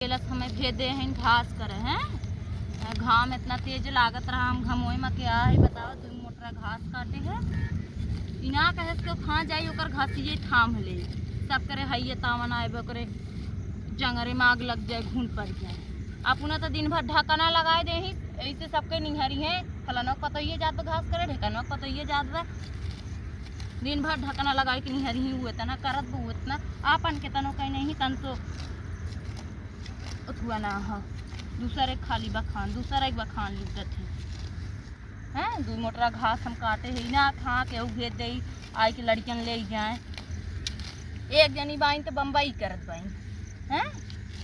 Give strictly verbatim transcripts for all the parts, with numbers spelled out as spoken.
केलस हमें भेज दे हैं घास करे हैं। घाम इतना तेज लागत रहा, हम घमोए में के आ है, बताओ, दू मोटरा घास काटे है। इना कहे से केहू कहाँ जाई, ओकर घसिये थाम ले। सब करे हइये तावन आए बे, ओकरे जंगरे में आग लग जाए, घुन पड़ जाए। अपना तो दिन भर ढकना लगाए दे ही, ऐसे सबके निहरी हैं, फलाना के पतोइये जात बा घास करे, ढेकनवा के पतोइये जात बा। दिन भर ढकना लगाए के निहरी ही, उ इतना करत बा, उ इतना। आपन के तनो कहीं नहीं, तन तो उठुआ ना हो, दूसर एक खाली बखान, दूसर एक बखान लूटत है। हैं, दू मोटरा घास हम काटे है ना, कहाँ केहू भेज दे, आए के लड़कियन ले जाए। एक जनी बाइन तो बम्बई करत बाइन, हैं,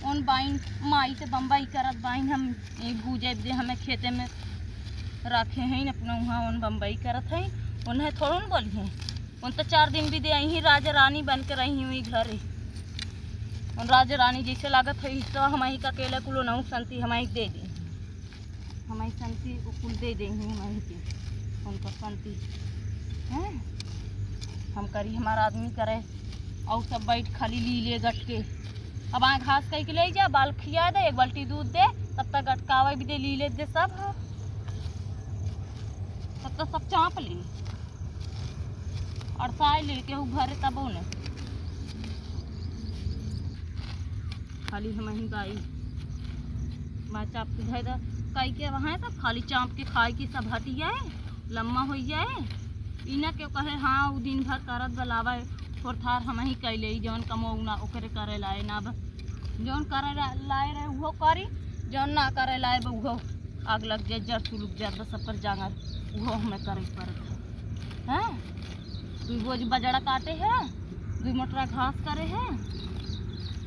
उन बाइन माई तो बम्बई करत बाइन, हम ए, गूजे दे हमें खेते में रखे हैं, अपना वहाँ उन बम्बई करत हैं, उन्हें थोड़ो न बोली हैं। उन तो चार दिन भी दे आई ही, राजा रानी बन के रही हुई घरे। उन राजा रानी जैसे लागत है, हिस्सा हमारी का अकेले कुलो नौ संती हमारी दे दे, हमारी संती वो कुल दे दे ही हमारी के, उनका संती हैं। हम करी, हमारा आदमी करे, और सब बैठ खाली लीले गटके। अब आए घास कहीं के ले जा, बाल खिया दे, एक बाल्टी दूध दे, तब तक गटकावे भी दे, लीले दे सब, तब तक सब चाँप ले। अड़साए ले केहू घरे तबो न। खाली हमहीं बाई। बा चाप के धइ द, कई के वहाँ सब खाली चाप के खाए की सब हटिया है, लम्मा होइ जाए। इना के कहे, हाँ, उ दिन भर करत बलावा है, थोड़ थार हमहीं कैले, जौन कमो ना ओकरे करे लाए ना बा। जौन करे ला-, लाए रहे उहो करी, जौन ना करे लाए बा उहो आग लग जाए, जर सुलुक जाए, बस सबकर जांगर उहो हमें करे के पड़त है। हैं? दुई बोझ बजड़ा काटे है, दुई मोटरा घास करे है।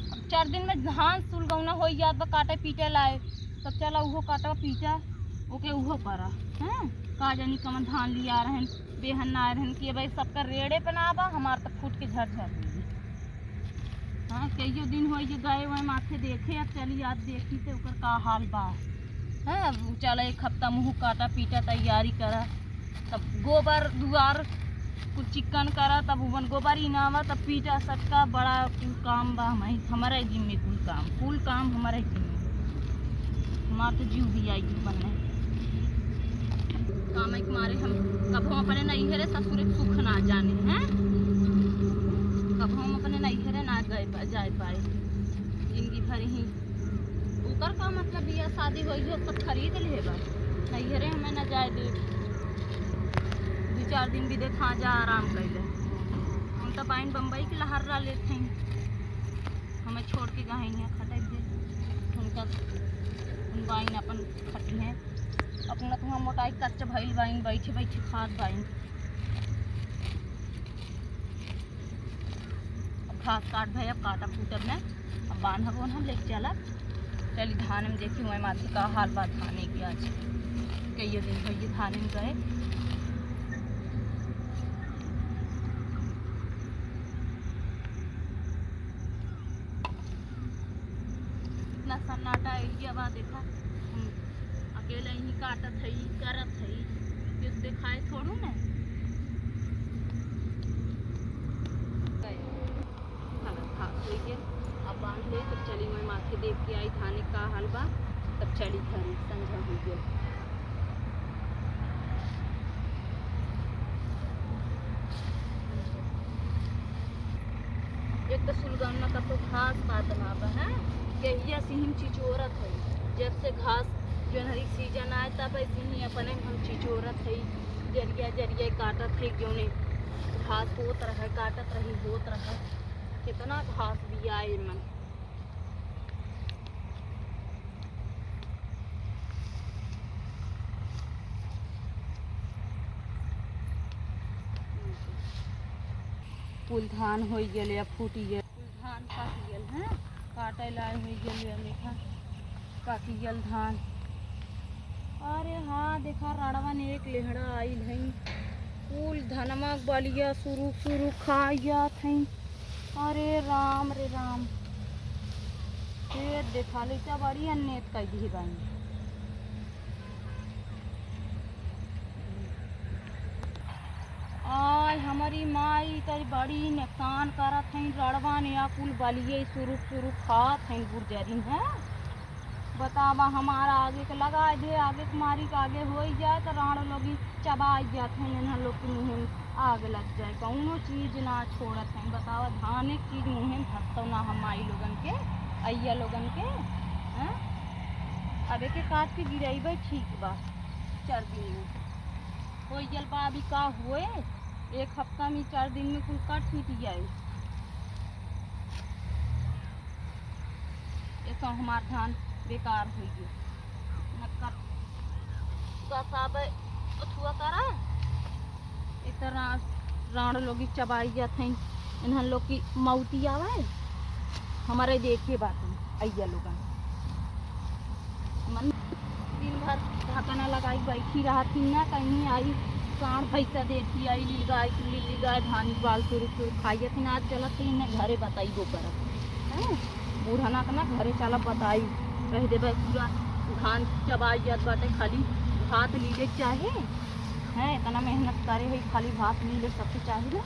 अब चार दिन में धान सुलगौना होइ जात बा, काटे पीटे लाए, तब चला उहो काटा पीटा, ओके उहो करा। हैं? का जानी कमन धान लिया रहन, बेहन ना रहन कि भाई सबका रेड़े पे ना बा, हमार तो फूट के झरझर होई। हाँ, कइयो दिन होई जे गए हुए माथे देखे, अब चली आज देखी ते ओकर का हाल बा। हैं, अब चला एक हफ्ता मुँह काटा पीटा तैयारी करा, तब गोबर दुआर कुल चिक्कन करा, तब उबन गोबर ही ना आवा, तब पीटा सटका बड़ा कुल काम बा। हमही, हमारे जिम्मे कुल काम, कुल काम हमारे जिम्मे। हमार तो जीव भी आई बनने। काम के मारे हम कभो अपने नैहरे ससुरे के सुख ना जाने हैं, कभो हम अपने नैहरे ना गए पा-, जाए पाए। जिंदगी भर ही ओकर का मतलब, बिया शादी होई हो, सब खरीद ले बा, नैहरे हमें न जाए दे। दू चार दिन भी देखा जा, आराम कैले। हम तो बाइन बम्बई के लहर ला लेते हैं, हमें छोड़ के गए हैं, खटाई दे। उनका, उन बाइन अपन खटी हैं, अपना तो हम मोटाई कच्च भइल बाइन, बैठे बैठे खात बाइन। अब घास काट भए, अब काटब कूटब न, अब बान्हब ओन्हब लेके चलब। चली धान में देखी, वही माथे का हाल बा धाने के। आज कइयो दिन भइये धाने में गए। इतना सन्नाटा एरिया बा, देखा, हम अकेले ही काटत हई, करत हई, केहू देखाए थोड़ू न। हालत खराब होइ गया। अब बांध ले, तब चली मैं माथे देख के आई, धाने का हाल बा, तब चली घरे, संझा होइ गया। एक तो सुलगौना का तो घास पात ना बा, हैं? कहिया से ही हम चिचोरत हई, जब से घास जोन हरी सीजन आए, तब ऐसे ही अपने हम चिचोरत हई, जरिया जरिया काटत हई, जोने घास होत रहे, काटत रही, होत रहे। कितना घास बिया एमन। कुल धान होइ गेल या फूटि गेल। कुल धान पाकि गेल, हैं? काटे लाए होइ गेल या देखा, पाकि गेल धान। अरे हाँ, देखा, राड़वा ने एक लेहड़ा आइल है। कुल धनमा बलिया सुरुक सुरुक खाइ जात है। अरे राम रे राम, ये देखा, लइका बड़ी अन्नेत कइ दिहे बाइन। आय, हमरी माई तरी बड़ी नुकसान करत हईं, रड़वा ने या कुल बलिये सुरुक सुरुक खात हईं बुरजरिन, हैं? बतावा, हमारा आगे के लगाइ दे, आगे के मारी के आगे होइ जाए, त राण लोग चबाइ जात हईं, इन्हन लोग के मुँहे में आग लग जाए, कउनो चीज ना छोड़त हईं। बतावा, धाने के चीज मुँहे में धरतौ ना हम माई लोगन के, अइया लोगन के, हैं? अब एके काट के गिरइबे ठीक बा, चार दिन में। होइ गल बा, अभी का हुए, एक हफ्ता में, चार दिन में कुल कट पीट जाए। ये तो हमार धान बेकार होइ गए। न कट गसाबे अथुआ करा, इतना राण लोग चबाई जात हैं, इन्हन लोग की मौती आवे, हमारे देखे बात अइया लोगन। मन दिन भर ढकना लगाई बैठी रहत ही ना, कहीं आई साँड़ भैंसा देखी आई, लील गाय, लीली गाय धानी बाल सुरु सुरु खाइए थी ना, आज चलत थी इन्हें घरे बताई वो करत। हैं? बूढ़ा ना के ना घरे चला बताई, कह देबे पूरा धान चबाई जात बाटे, खाली भात लीले के चाहे, हैं? इतना मेहनत करे है, खाली भात लीले सबके चाहे ना।